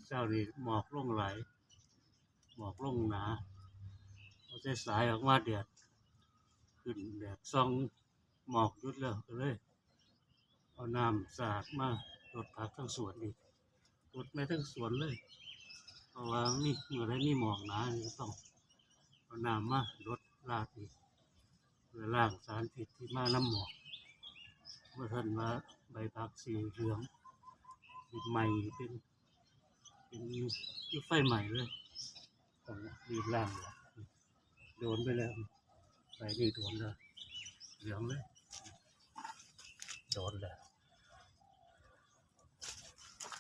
ເຊົ້ານີ້ໝອກລົງຫຼາຍ ໝອກລົງໜາ ພໍສາຍໆອອກມາແດດຂຶ້ນ ແດດສ່ອງ ໝອກຢຸດແລ້ວ ກໍເລີຍເອົານ້ຳສະອາດມາລົດຜັກທັງສວນອີກ ລົດແມ່ນທັງສວນເລີຍ ເພາະວ່າມີ ເມື່ອໃດມີໝອກໜານີ້ກໍຕ້ອງເອົານ້ຳມາລົດລາດອີກ ເພື່ອລ້າງສານພິດທີ່ມານຳໝອກ ບໍ່ຊັ້ນວ່າໃບຜັກຊິເຫຼືອງ ຊິໄໝ້ ເປັນ ເປັນຄືໄຟໄໝ້ເລີຍ ຕ້ອງລີບລ້າງ ໂດນໄປແລ້ວ ໃບນີ້ໂດນແລ້ວ ເຫຼືອງເລີຍ ໂດນແລ້ວ